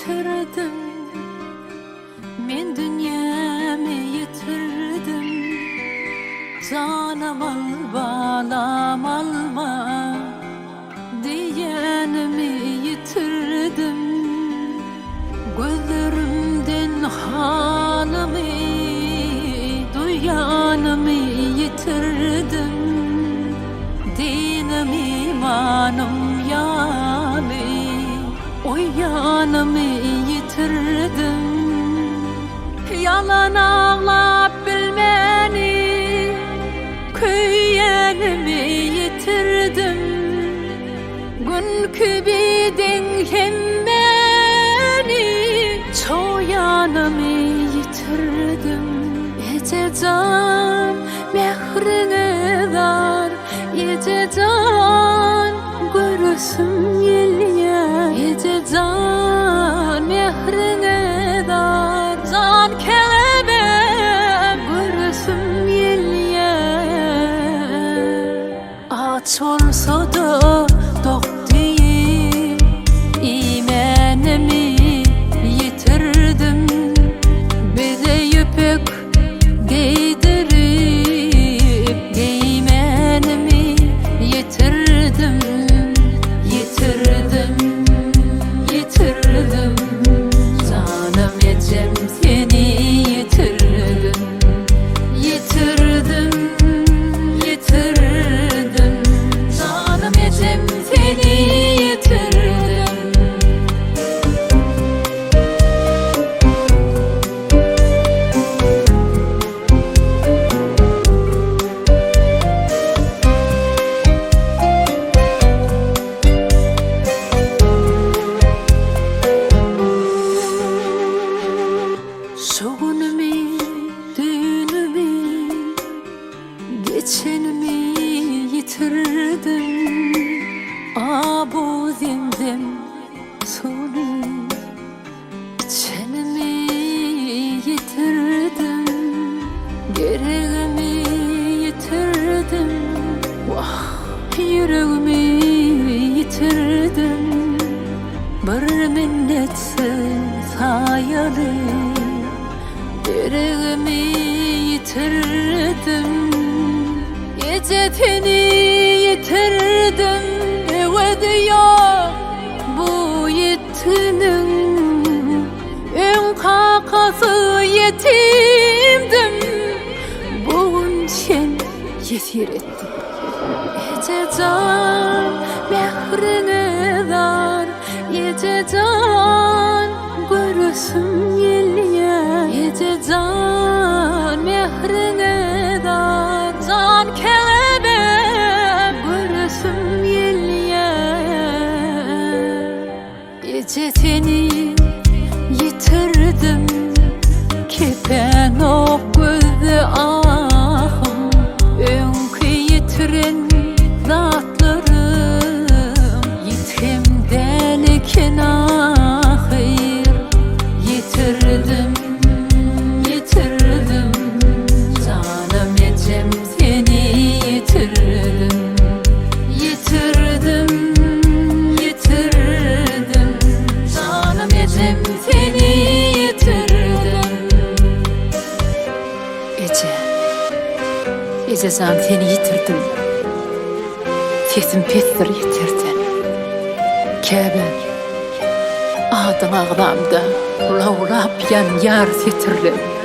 ýitirdim Men dünýämi ýitirdim Janam al, balam alma Diýenimi ýitirdim Gözlerimden halymy Duýanymy ýitirdim Dinim imanym ýaly Oýanymy ýitirdim Ýalan aglap bilmäni Köýenimi ýitirdim Gün kibi deň hemmäni Çoýanymy ýitirdim Eje jan, mähriňe zar Eje jan, göresim gelýär Eje jan, mähriňe zar Jan käbäm, göresim gelýär Aç bolsa-da dok diýip, iýmänimi ýitirdim. Bize ýüpek geýdirip, geýmänimi ýitirdim. Ýitirdim, ýitirdim, janym ejem seni ýitirdim. Ýitirdim, ýitirdim, janym ejem seni ýitirdim. Şu günümi, düýnümi, geçenimi ýitirdim. Abu zemzem suwuny içenimi ýitirdim. Geregimi ýitirdim, wah, ýüregimi ýitirdim. Bir minnetsiz saýaly Deregimi ýitirdim Eje seni ýitirdim Öwezi ýok bu ýitginiň Öň kakasy ýetimdim Bu gün sen ýesir etdiň Eje jan, mähriňe zar Eje jan, göresim gelýär Eje jan, mähriňe zar Jan käbäm, göresim gelýär Eje seni ýitirdim Kepenok gözde ahym Öňki ýitiren zatlarym Ýitgem däl eken ahyr Ýitirdim, ýitirdim Janym ejem Seni ýitirdim, ýitirdim, ýitirdim Janym ejem seni ýitirdim. Eje, eje jan seni ýitirdim. Sesim pesdir ýeterden. Käbäm, adyň agzamda lawlap ýanýar setirlem.